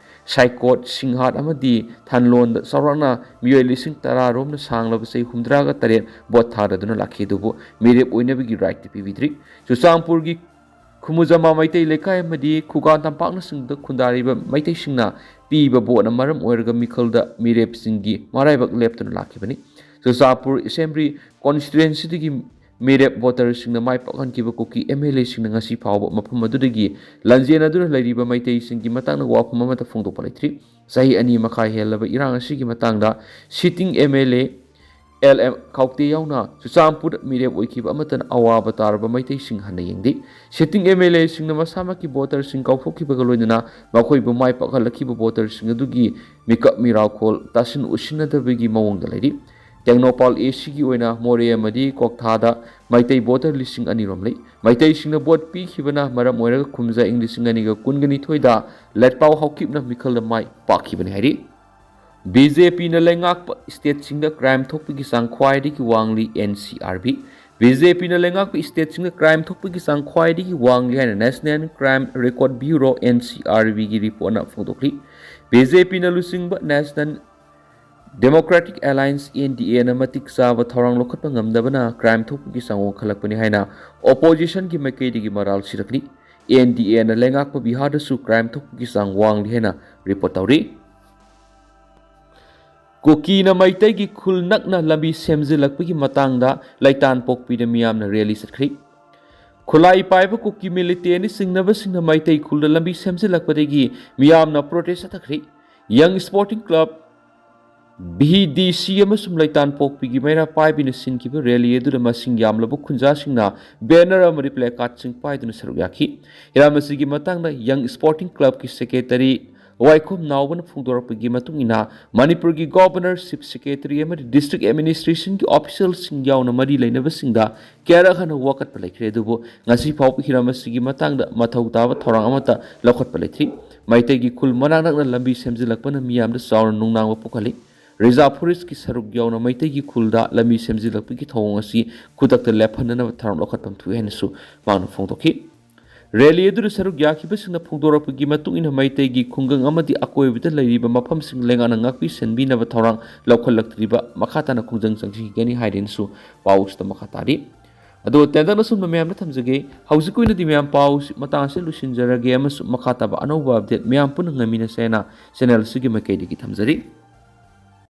ꯁꯥꯏꯀꯣꯠ, ꯁꯤꯡꯍꯥꯠ ꯑꯃꯗꯤ ꯊꯥꯟꯂꯣꯟꯗ ꯆꯥꯎꯔꯥꯛꯅ ꯃꯤꯑꯣꯏ ꯂꯤꯁꯤꯡ ꯇꯔꯥ ꯔꯣꯝꯅ ꯁꯥꯡꯂꯕ ꯆꯍꯤ ꯍꯨꯝꯗ꯭ꯔꯥꯒ ꯇꯔꯦꯠ ꯚꯣꯠ ꯊꯥꯗꯗꯨꯅ ꯂꯥꯛꯈꯤ, ꯑꯗꯨꯕꯨ ꯃꯤꯔꯦꯞ ꯑꯣꯏꯅꯕꯒꯤ ꯔꯥꯏꯠꯇꯤ ꯄꯤꯕꯤꯗ꯭ꯔꯤ꯫ ꯆꯨꯔꯆꯥꯟꯄꯨꯔꯒꯤ ꯈꯨꯃꯨꯖꯃꯥ ꯃꯩꯇꯩ ꯂꯩꯀꯥꯏ ꯑꯃꯗꯤ ꯈꯨꯒꯥ ꯇꯝꯄꯥꯛꯅꯆꯤꯡꯕꯗ ꯈꯨꯟꯗꯥꯔꯤꯕ ꯃꯩꯇꯩꯁꯤꯡꯅ ꯄꯤꯕ ꯚꯣꯠꯅ ꯃꯔꯝ ꯑꯣꯏꯔꯒ ꯃꯤꯈꯜꯗ ꯃꯤꯔꯦꯞꯁꯤꯡꯒꯤ ꯃꯔꯥꯏꯕꯛ ꯂꯦꯞꯇꯨꯅ ꯂꯥꯛꯈꯤꯕꯅꯤ꯫ ꯆꯨꯔꯆꯥꯟꯄꯨꯔ ꯑꯦꯁꯦꯝꯕ꯭ꯂꯤ ꯀꯣꯟꯁꯇꯤꯇ꯭ꯋꯦꯟꯁꯤꯗꯒꯤ ꯃꯤꯔꯦꯞ ꯚꯣꯇꯔꯁꯤꯡꯅ ꯃꯥꯏ ꯄꯥꯛꯍꯟꯈꯤꯕ ꯀꯨꯀꯤ ꯑꯦꯝ ꯑꯦꯜ ꯑꯦꯁꯤꯡꯅ ꯉꯁꯤ ꯐꯥꯎꯕ ꯃꯐꯝ ꯑꯗꯨꯗꯒꯤ ꯂꯟꯖꯦꯟꯅꯗꯨꯅ ꯂꯩꯔꯤꯕ ꯃꯩꯇꯩꯁꯤꯡꯒꯤ ꯃꯇꯥꯡꯗ ꯋꯥꯐꯝ ꯑꯃꯠꯇ ꯐꯣꯡꯗꯣꯛꯄ ꯂꯩꯇ꯭ꯔꯤ꯫ ꯆꯍꯤ ꯑꯅꯤ ꯃꯈꯥꯏ ꯍꯦꯜꯂꯕ ꯏꯔꯥꯡ ꯑꯁꯤꯒꯤ ꯃꯇꯥꯡꯗ sitting M L A L M Khaute ꯌꯥꯎꯅ ꯆꯨꯔꯆꯥꯟꯄꯨꯔꯗ ꯃꯤꯔꯦꯞ ꯑꯣꯏꯈꯤꯕ ꯑꯃꯠꯇꯅ ꯑꯋꯥꯕ ꯇꯥꯔꯕ ꯃꯩꯇꯩꯁꯤꯡ ꯍꯟꯅ ꯌꯦꯡꯗꯦ꯫ ꯁꯤꯇꯤꯡ ꯑꯦꯝ ꯑꯦꯜ ꯑꯦꯁꯤꯡꯅ ꯃꯁꯥꯃꯛꯀꯤ ꯚꯣꯇꯔꯁꯤꯡ ꯀꯥꯎꯊꯣꯛꯈꯤꯕꯒ ꯂꯣꯏꯅꯅ ꯃꯈꯣꯏꯕꯨ ꯃꯥꯏ ꯄꯥꯛꯍꯜꯂꯛꯈꯤꯕ ꯚꯣꯇꯔꯁꯤꯡ ꯑꯗꯨꯒꯤ ꯃꯤꯀꯞ ꯃꯤꯔꯥꯎꯈꯣꯜ ꯇꯥꯁꯤꯟ ꯎꯁꯤꯟꯅꯗꯕꯒꯤ ꯃꯑꯣꯡꯗ ꯂꯩꯔꯤ꯫ ꯇꯦꯡꯅꯧꯄꯥꯜ ꯑꯦ ꯁꯤꯒꯤ ꯑꯣꯏꯅ ꯃꯣꯔꯦ ꯑꯃꯗꯤ ꯀ꯭ꯋꯥꯛꯊꯥꯗ ꯃꯩꯇꯩ ꯚꯣꯇꯔ ꯂꯤꯁꯤꯡ ꯑꯅꯤ ꯔꯣꯝ ꯂꯩ꯫ ꯃꯩꯇꯩꯁꯤꯡꯅ ꯚꯣꯠ ꯄꯤꯈꯤꯕꯅ ꯃꯔꯝ ꯑꯣꯏꯔꯒ ꯀꯨꯝꯖꯥ ꯏꯪ ꯂꯤꯁꯤꯡ ꯑꯅꯤꯒ ꯀꯨꯟꯒ ꯅꯤꯊꯣꯏꯗ ꯂꯦꯠꯄꯥꯎ ꯍꯥꯎꯀꯤꯞꯅ ꯃꯤꯈꯜꯗ ꯃꯥꯏ ꯄꯥꯛꯈꯤꯕꯅꯤ ꯍꯥꯏꯔꯤ꯫ ꯕꯤ ꯖꯦ ꯄꯤꯅ ꯂꯩꯉꯥꯛꯄ ꯁ꯭ꯇꯦꯠꯁꯤꯡꯗ ꯀ꯭ꯔꯥꯏꯝ ꯊꯣꯛꯄꯒꯤ ꯆꯥꯡ ꯈ꯭ꯋꯥꯏꯗꯒꯤ ꯋꯥꯡꯂꯤ N C R B. B J ꯄꯤꯅ ꯂꯩꯉꯥꯛꯄ ꯁ꯭ꯇꯦꯠꯁꯤꯡꯗ ꯀ꯭ꯔꯥꯏꯝ ꯊꯣꯛꯄꯒꯤ ꯆꯥꯡ ꯈ꯭ꯋꯥꯏꯗꯒꯤ ꯋꯥꯡꯂꯤ ꯍꯥꯏꯅ national crime record bureau, N C R ꯕꯤꯒꯤ ꯔꯤꯄꯣꯔꯠꯅ ꯐꯣꯡꯗꯣꯛꯂꯤ꯫ ꯕꯤ ꯖꯦ ꯄꯤꯅ ꯂꯨꯆꯤꯡꯕ national democratic alliance, N D ꯑꯦꯅ ꯃꯇꯤꯛ ꯆꯥꯕ ꯊꯧꯔꯥꯡ ꯂꯧꯈꯠꯄ ꯉꯝꯗꯕꯅ ꯀ꯭ꯔꯥꯏꯝ ꯊꯣꯛꯄꯒꯤ ꯆꯥꯡ ꯋꯥꯡꯈꯠꯂꯛꯄꯅꯤ ꯍꯥꯏꯅ ꯑꯣꯄꯣꯖꯤꯁꯟꯒꯤ ꯃꯥꯏꯀꯩꯗꯒꯤ ꯃꯔꯥꯜ ꯁꯤꯔꯛꯂꯤ꯫ ꯑꯦꯟ ꯗꯤ ꯑꯦꯅ ꯂꯩꯉꯥꯛꯄ ꯕꯤꯍꯥꯔꯗꯁꯨ ꯀ꯭ꯔꯥꯏꯝ ꯊꯣꯛꯄꯒꯤ ꯆꯥꯡ ꯋꯥꯡꯂꯤ ꯍꯥꯏꯅ ꯔꯤꯄꯣꯔꯠ ꯇꯧꯔꯤ꯫ ꯀꯨꯀꯤꯅ ꯃꯩꯇꯩꯒꯤ ꯈꯨꯜ ꯅꯛꯅ ꯂꯝꯕꯤ ꯁꯦꯝꯖꯤꯜꯂꯛꯄꯒꯤ ꯃꯇꯥꯡꯗ ꯂꯩꯇꯥꯟ ꯄꯣꯛꯄꯤꯗ ꯃꯤꯌꯥꯝꯅ ꯔꯦꯂꯤ ꯆꯠꯈ꯭ꯔꯤ꯫ ꯈꯨꯠꯂꯥꯏ ꯄꯥꯏꯕ ꯀꯨꯀꯤ ꯃꯤꯂꯤꯇꯦꯟꯅ ꯆꯤꯡꯅꯕꯁꯤꯡꯅ ꯃꯩꯇꯩ ꯈꯨꯜꯗ ꯂꯝꯕꯤ ꯁꯦꯝꯖꯤꯜꯂꯛꯄꯗꯒꯤ ꯃꯤꯌꯥꯝꯅ ꯄ꯭ꯔꯣꯇꯦꯁ ꯆꯠꯊꯈ꯭ꯔꯤ꯫ ꯌꯪ ꯁ꯭ꯄꯣꯔꯇꯤꯡ ꯀ꯭ꯂꯕ, ꯚꯤ ꯗꯤ ꯁꯤ ꯑꯃꯁꯨꯡ ꯂꯩꯇꯥꯟ ꯄꯣꯛꯄꯤꯒꯤ ꯃꯩꯔꯥ ꯄꯥꯏꯕꯤꯅ ꯁꯤꯟꯈꯤꯕ ꯔꯦꯂꯤ ꯑꯗꯨꯗ ꯃꯁꯤꯡ ꯌꯥꯝꯂꯕ ꯈꯨꯟꯖꯥꯁꯤꯡꯅ ꯕꯦꯅꯔ ꯑꯃꯗꯤ ꯄ꯭ꯂꯦꯀꯥꯔꯗꯁꯤꯡ ꯄꯥꯏꯗꯨꯅ ꯁꯔꯨꯛ ꯌꯥꯈꯤ꯫ ꯍꯤꯔꯝ ꯑꯁꯤꯒꯤ ꯃꯇꯥꯡꯗ ꯌꯪ ꯁ꯭ꯄꯣꯔꯇꯤꯡ ꯀ꯭ꯂꯕꯀꯤ ꯁꯦꯀ꯭ꯔꯦꯇꯔꯤ ꯋꯥꯏꯈꯣꯝ ꯅꯥꯎꯕꯅ ꯐꯣꯡꯗꯣꯔꯛꯄꯒꯤ ꯃꯇꯨꯡ ꯏꯟꯅ, ꯃꯅꯤꯄꯨꯔꯒꯤ ꯒꯣꯚꯔꯅꯔ, ꯆꯤꯐ ꯁꯦꯀ꯭ꯔꯦꯇꯔꯤ ꯑꯃꯗꯤ ꯗꯤꯁꯇ꯭ꯔꯤꯛ ꯑꯦꯗꯃꯤꯅꯤꯁꯇ꯭ꯔꯦꯁꯟꯒꯤ ꯑꯣꯐꯤꯁꯤꯌꯦꯜꯁꯤꯡ ꯌꯥꯎꯅ ꯃꯔꯤ ꯂꯩꯅꯕꯁꯤꯡꯗ ꯀꯌꯥꯔꯛ ꯍꯟꯅ ꯋꯥꯀꯠꯄ ꯂꯩꯈ꯭ꯔꯦ, ꯑꯗꯨꯕꯨ ꯉꯁꯤ ꯐꯥꯎꯕ ꯍꯤꯔꯝ ꯑꯁꯤꯒꯤ ꯃꯇꯥꯡꯗ ꯃꯊꯧ ꯇꯥꯕ ꯊꯧꯔꯥꯡ ꯑꯃꯠꯇ ꯂꯧꯈꯠꯄ ꯂꯩꯇ꯭ꯔꯤ꯫ ꯃꯩꯇꯩꯒꯤ ꯈꯨꯜ ꯃꯅꯥꯛ ꯅꯛꯅ ꯂꯝꯕꯤ ꯁꯦꯝꯖꯤꯜꯂꯛꯄꯅ ꯃꯤꯌꯥꯝꯗ ꯆꯥꯎꯅ ꯅꯨꯡꯅꯥꯡꯕ ꯄꯣꯛꯍꯜꯂꯤ꯫ ꯔꯤꯖꯥꯔꯚ ꯐꯣꯔꯦꯁ꯭ꯠꯀꯤ ꯁꯔꯨꯛ ꯌꯥꯎꯅ ꯃꯩꯇꯩꯒꯤ ꯈꯨꯜꯗ ꯂꯝꯕꯤ ꯁꯦꯝꯖꯤꯜꯂꯛꯄꯒꯤ ꯊꯧꯑꯣꯡ ꯑꯁꯤ ꯈꯨꯗꯛꯇ ꯂꯦꯞꯍꯟꯅꯅꯕ ꯊꯧꯔꯥꯡ ꯂꯧꯈꯠꯐꯝ ꯊꯣꯛꯏ ꯍꯥꯏꯅꯁꯨ ꯃꯍꯥꯛꯅ ꯐꯣꯡꯗꯣꯛꯈꯤ꯫ ꯔꯦꯂꯤ ꯑꯗꯨꯗ ꯁꯔꯨꯛ ꯌꯥꯈꯤꯕꯁꯤꯡꯅ ꯐꯣꯡꯗꯣꯔꯛꯄꯒꯤ ꯃꯇꯨꯡ ꯏꯟꯅ ꯃꯩꯇꯩꯒꯤ ꯈꯨꯡꯒꯪ ꯑꯃꯗꯤ ꯑꯀꯣꯏꯕꯗ ꯂꯩꯔꯤꯕ ꯃꯐꯝꯁꯤꯡ ꯂꯩꯉꯥꯛꯅ ꯉꯥꯛꯄꯤ ꯁꯦꯟꯕꯤꯅꯕ ꯊꯧꯔꯥꯡ ꯂꯧꯈꯠꯂꯛꯇ꯭ꯔꯤꯕ ꯃꯈꯥ ꯇꯥꯅ ꯈꯣꯡꯖꯪ ꯆꯪꯁꯤꯟꯒꯅꯤ ꯍꯥꯏꯗꯨꯅꯁꯨ ꯄꯥꯎꯁꯤꯗ ꯃꯈꯥ ꯇꯥꯔꯤ꯫ ꯑꯗꯣ ꯇꯦꯟꯇꯛꯅ ꯁꯨꯝꯕ ꯃꯌꯥꯝꯗ ꯊꯝꯖꯒꯦ꯫ ꯍꯧꯖꯤꯛꯀꯤ ꯑꯣꯏꯅꯗꯤ ꯃꯌꯥꯝ ꯄꯥꯎ ꯃꯇꯥꯡ ꯑꯁꯤ ꯂꯣꯏꯁꯤꯟꯖꯔꯒꯦ ꯑꯃꯁꯨꯡ ꯃꯈꯥ ꯇꯥꯕ ꯑꯅꯧꯕ ꯑꯞꯗꯦꯠ ꯃꯌꯥꯝ ꯄꯨꯟꯅ ꯉꯥꯏꯃꯤꯟꯅꯁꯦꯅ ꯆꯦꯅꯦꯜ ꯑꯁꯤꯒꯤ ꯃꯥꯏꯀꯩꯗꯒꯤ ꯊꯝꯖꯔꯤ꯫